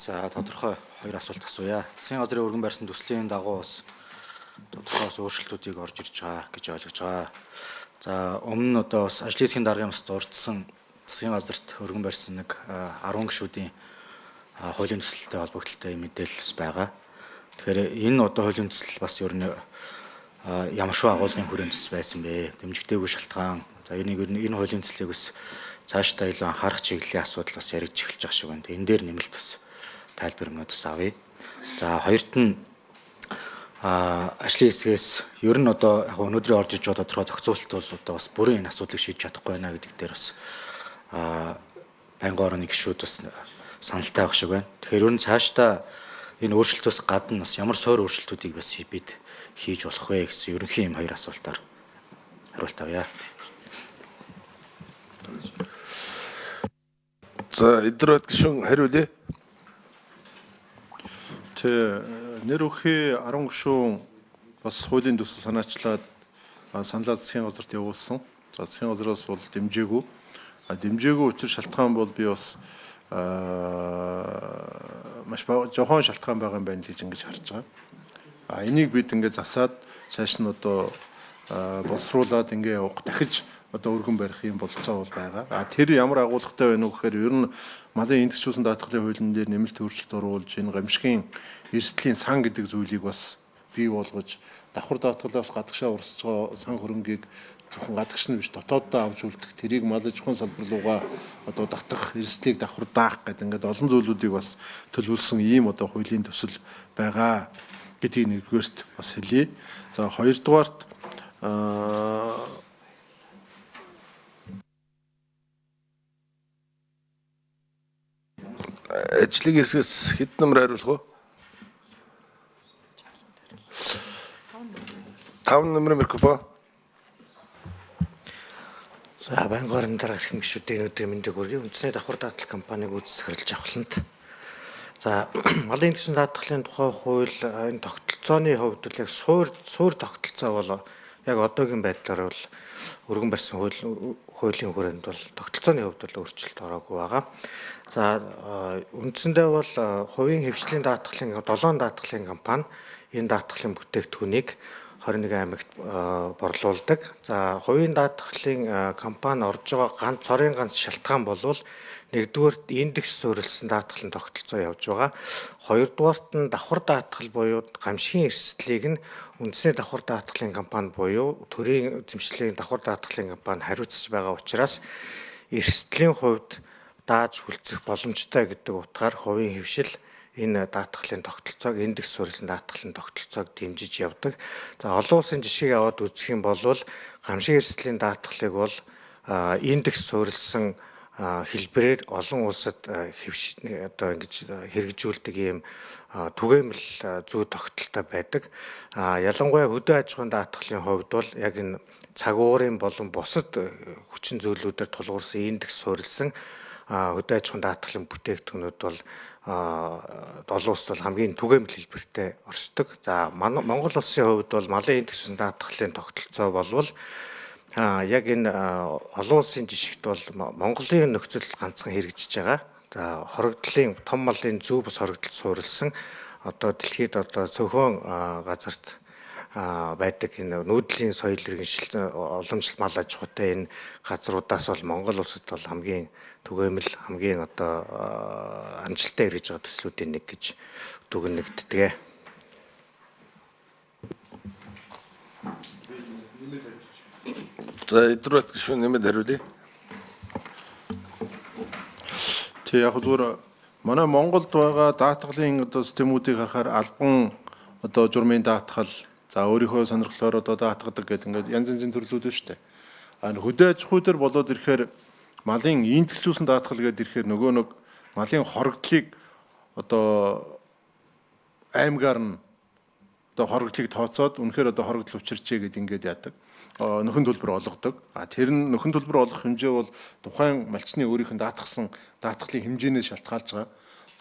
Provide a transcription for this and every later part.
За тодорхой хоёр асуулт асууя. Засгийн газрын өргөн барьсан төслийн дагуу бас тодорхой бас өөрчлөлтүүдийг орж ирж байгаа гэж ойлгож байгаа. За өмнө нь одоо бас ажлын хэсгийн даргын бас дурдсан засгийн газарт өргөн барьсан нэг 10 гишүүдийн хуулийн төсөлтэй холбогдлолтой мэдээлэл бас байгаа. Тэгэхээр энэ одоо хуулийн төсөл бас ер нь ямар шүү агуулгын хүрээнд төс байсан бэ? Дэмжигдээгүй шалтгаан. За энийг ер нь энэ хуулийн төслийг бас цаашдаа илүү анхаарах чиглэлийн асуудал бас яригдж эхэлж байгаа шиг байна. Энэ дээр нэмэлт бас тайлбар юмнууд бас авъя. За хоёрт нь ажлын хэсгээс ер нь одоо яг өнөөдрийн орж иж байгаа тодорхой зохицуулалт бол одоо бас бүрэн энэ асуудлыг шийдэж чадахгүй байна гэдэг дээр бас байнгын орны гишүүд бас саналтай байх шиг байна. Тэгэхээр ер нь цаашдаа энэ өөрчлөлтөөс гадна бас ямар суур өөрчлөлтүүдийг бас бид хийж болох вэ гэсэн ерөнхий юм хоёр асуултаар хариулт авъя. За Эдвард гишүүн хариулъя. Тэ нэр өхий 10 гишүүн бас хуулийн төсөл санаачлаад саналаа засгийн газарт явуулсан. За засгийн газраас бол дэмжээгүй. Дэмжээгүй учир шалтгаан бол би бас маш жохон шалтгаан байгаа юм байна л гэж ингэж харж байгаа. Энийг бид ингэ засаад цааш нь одоо боловсруулад ингэ явах дахиж одоо өргөн барих юм бололцоо бол байгаа. Тэр ямар агуулгатай байна уу гэхээр ер нь малын эндэгчүүлсэн даатгалын хуулийн дээр нэмэлт өөрчлөлт оруулж энэ гамшигын эрсдлийн сан гэдэг зүйлийг бас бий болгож давхар даатгалаас гадагшаа урсж байгаа сан хөрөнгийг зөвхөн гадагш нь биш дотооддоо авч үлдэх тэрийг мал аж ахуйн салбар руугаа одоо татах эрсдлийг давхар даах гэдэг ингээд олон зүйлүүдийг бас төлөвлөсөн ийм одоо хуулийн төсөл байгаа гэдгийг нэгдүгээрт бас хэлье. За хоёрдугаарт Ажлын хэсгээс хэд номер хариулах вэ? 5 номер микрофон. За байнгын орон дарга эрхэм гишүүдийн өнөөдрийн мэндийг хүргэе. Үндэсний давхар даатгал компаниг үүсгэх хэрэглэж авахланд. За малын төсөн даатгалын тухай хууль энэ тогтолцооны хувьд бол яг суур тогтолцоо бол яг одоогийн байдлаар бол өргөн барьсан хуулийн хүрээнд бол тогтолцооны хувьд бол өөрчлөлт ороогүй байгаа. За үндсэндээ бол хувийн хэвшлийн даатгалын 7 даатгалын компани энэ даатгалын бүтээгдэхүүнийг 21 аймагт борлуулдаг. За хувийн даатгалын компани орж байгаа ганц цорын ганц шалтгаан болвол нэгдүгээрт индекс суурилсан даатгалын тогтолцоо явж байгаа. Хоёрдугаарт нь давхар даатгал буюу гамшигын эрсдлийг нь үндэсний давхар даатгалын компани буюу төрийн эзэмшлийн давхар даатгалын компани хариуцж байгаа учраас эрсдлийн хувьд дааж хүлцэх боломжтой гэдэг утгаар хувийн хэвшил энэ даатгалын тогтолцоог индекс суурилсан даатгалын тогтолцоог дэмжиж явдаг. За олон улсын жишээг аваад үзэх юм бол гамшиг эрсдлийн даатгалыг бол индекс суурилсан хэлбэрээр олон улсад одоо ингэж хэрэгжүүлдэг ийм түгээмэл зүй тогтолтой байдаг. Ялангуяа хөдөө аж ахуйн даатгалын хувьд бол яг энэ цаг уурын болон бусад хүчин зүйлүүдээр тулгуурсан индекс суурилсан хөдөө аж ахуйн даатгалын бүтээгдэхүүнүүд бол олон улс бол хамгийн түгээмэл хэлбэртэй орсдог. За Монгол улсын хувьд бол малын индекс даатгалын тогтолцоо болвол яг энэ олон улсын жишгт бол Монголын нөхцөл ганцхан хэрэгжиж байгаа. За хорогдлын том малын зүү бус хорогдол суурилсан одоо дэлхийд одоо цөөхөн газарт байдаг энэ нүүдлийн соёл иргэншил уламжлалт мал аж ахуйтай энэ газруудаас бол Монгол улсад бол хамгийн түгээмэл хамгийн одоо амжилттай хэрэгжиж байгаа төслүүдийн нэг гэж дүгнэгддэг. За Эдвард гишүүн нэмэлт хариулъя. Тэг яг зүгээр манай Монголд байгаа даатгалын одоо системүүдийг харахаар албан одоо журмын даатгал за өөрийнхөө сонирхлоор одоо даатгадаг гэдэг ингээд янз янзын төрлүүд байна шүү дээ. Хөдөө аж ахуй дээр болоод ирэхээр малын иймтгэлчүүлсэн даатгал гэдэг ирэхээр нөгөө нэг малын хорогдлыг одоо аймгаар нь одоо хорогдлыг тооцоод үнэхээр одоо хорогдол учирчээ гэд ингээд яадаг. Нөхөн төлбөр олгодог. Тэр нь нөхөн төлбөр олгох хэмжээ бол тухайн малчны өөрийнх нь даатгсан даатгалын хэмжээнээс шалтгаалж байгаа.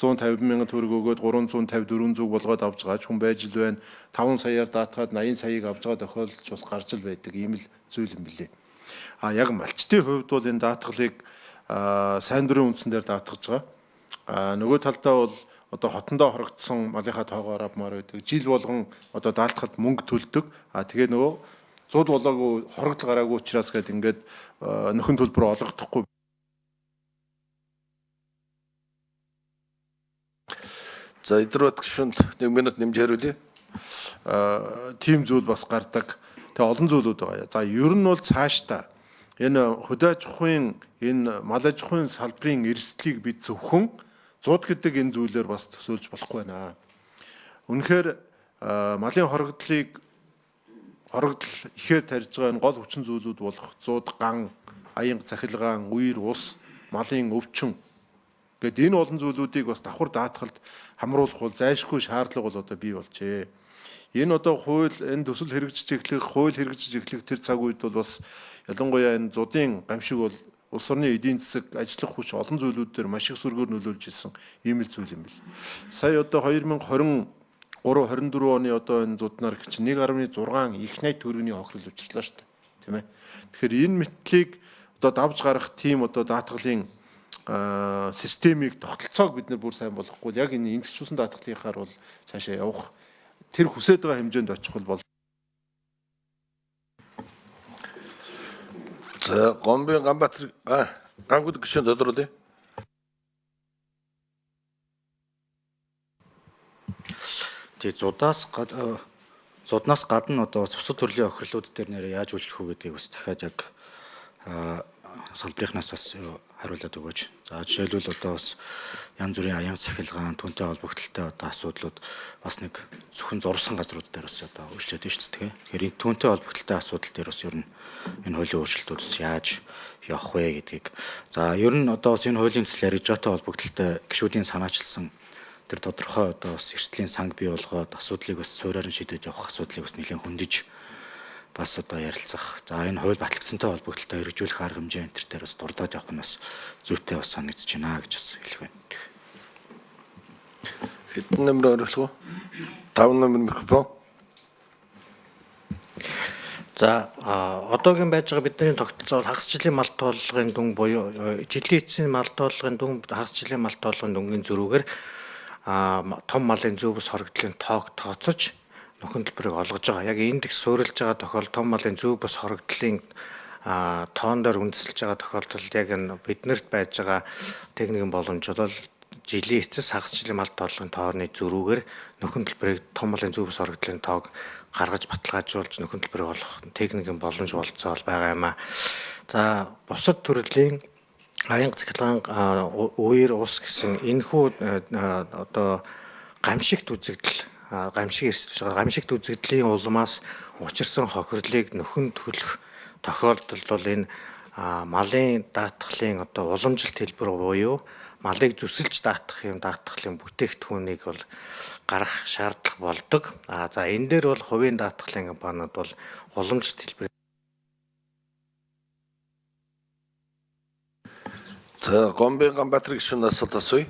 150 мянган төгрөг өгөөд 350 400 болгоод авч байгаа ч хүн байж л байна. 5 саяар даатгаад 80 саяыг авч байгаа тохиолдол ч бас гарч л байдаг. Ийм л зүйл юм билээ. Яг малчтын хувьд бол энэ даатгалыг сайн дурын үндсэн дээр даатгаж байгаа. Нөгөө талдаа бол одоо хотондоо хорогдсон малынхаа тоогоор авмаар байдаг. Жил болгон одоо даатгалд мөнгө төлдөг. А тэгээ нөгөө зуд болоогүй хорогдол гараагүй учраас гээд ингээд нөхөн төлбөр олгодохгүй. За Эдэрбат гишүүнд 1 минут нэмж хариулъя. Тийм зүйл бас гардаг. Тэгээ олон зүйлүүд байгаа. За ер нь бол цаашдаа энэ хөдөө аж ахуйн энэ мал аж ахуйн салбарын эрсдлийг бид зөвхөн зуд гэдэг энэ зүйлээр бас төсөөлж болохгүй байна. Үнэхээр малын хорогдлыг хорогдол ихээр тарьж байгаа энэ гол хүчин зүйлүүд болох зуд, ган, аянга цахилгаан, үер, ус, малын өвчин гэд энэ олон зүйлүүдийг бас давхар даатгалд хамруулах бол зайлшгүй шаардлага бол одоо бий болжээ. Энэ одоо хууль энэ төсөл хэрэгжиж эхлэх, хууль хэрэгжиж эхлэх тэр цаг үед бол бас ялангуяа энэ зудын гамшиг бол улс орны эдийн засаг, ажиллах хүч олон зүйлүүд дээр маш их сөргөөр нөлөөлж исэн ийм л зүйл юм бэл. Сая одоо 2023 24 оны одоо энэ зуднаар гэж 1.6 их найт төгрөгийн хохирол учирлаа шүү дээ. Тийм ээ. Тэгэхээр энэ мэтлийг одоо давж гарах тийм одоо даатгалын системийг тогтолцоог бид нар бүр сайн болгохгүй яг энэ индексүүлсэн даатгалынхаар бол цаашаа явах тэр хүсэж байгаа хэмжээнд очих бол За Гомбын Ганбаатар Гангууд гишүүн тодруулъя. Тэгээ зудаас зуднаас гадна одоо бусад төрлийн охирлууд дээр нэрээ яаж үйлчлэх үү гэдгийг бас дахиад яг салбарынхнаас бас хариулаад өгөөч. За жишээлбэл одоо бас янз бүрийн аян цахилгаан түүнтэй холбогдлолтой одоо асуудлууд бас нэг зөвхөн зурсан газрууд дээр бас одоо өөрчлөөд байна шүү дээ. Тэгэхээр энэ түүнтэй холбогдлолтой асуудал дээр бас ер нь энэ хуулийн өөрчлөлтүүд бас яаж явах вэ гэдгийг. За ер нь одоо бас энэ хуулийн төсөл яригдж байгаатай холбогдлолтой гишүүдийн санаачилсан тэр тодорхой одоо бас эрсдлийн санг бий болгоод асуудлыг бас суураар нь шийдэж явах асуудлыг бас нэлээд хөндөж бас одоо ярилцах. За энэ хууль батлагдсантай холбогдлолтой хэрэгжүүлэх арга хэмжээ энэ төр дээр бас дурдаад явах нь бас зүйтэй бас санагдаж байна гэж бас хэлэх байна. Хэдэн номер хариулах вэ? 5 номер микрофон. За одоогийн байж байгаа бидний тогтолцоо бол хагас жилийн мал тооллогын дүн буюу жилийн эцсийн мал тооллогын дүн хагас жилийн мал тооллогын дүнгийн зөрүүгээр том малын зөв бус хорогдлын тоог тооцож нөхөн төлбөрийг олгож байгаа. Яг энд их суурилж байгаа тохиолдолд том малын зөв бус хорогдлын тоон дээр үндэслэж байгаа тохиолдолд яг энэ биднэрт байж байгаа техникийн боломж бол жилийн эцэс хагас жилийн мал тооллогын тооны зөрүүгээр нөхөн төлбөрийг том малын зөв бус хорогдлын тоог гаргаж баталгаажуулж нөхөн төлбөрийг олох техникийн боломж болцоо байгаа юм а. За бусад төрлийн аянга цахилгаан үер ус гэсэн энэхүү одоо гамшигт үзэгдэл гамшиг эрсдэж байгаа гамшигт үзэгдлийн улмаас учирсан хохирлыг нөхөн төлөх тохиолдолд бол энэ малын даатгалын одоо уламжлалт хэлбэр буюу малыг зүсэлж даатгах юм даатгалын бүтээгдэхүүнийг бол гаргах шаардлага болдог. А за энэ дээр бол хувийн даатгалын компаниуд бол уламжлалт хэлбэр. За Гомбын Ганбаатар гишүүн асуулт асууя.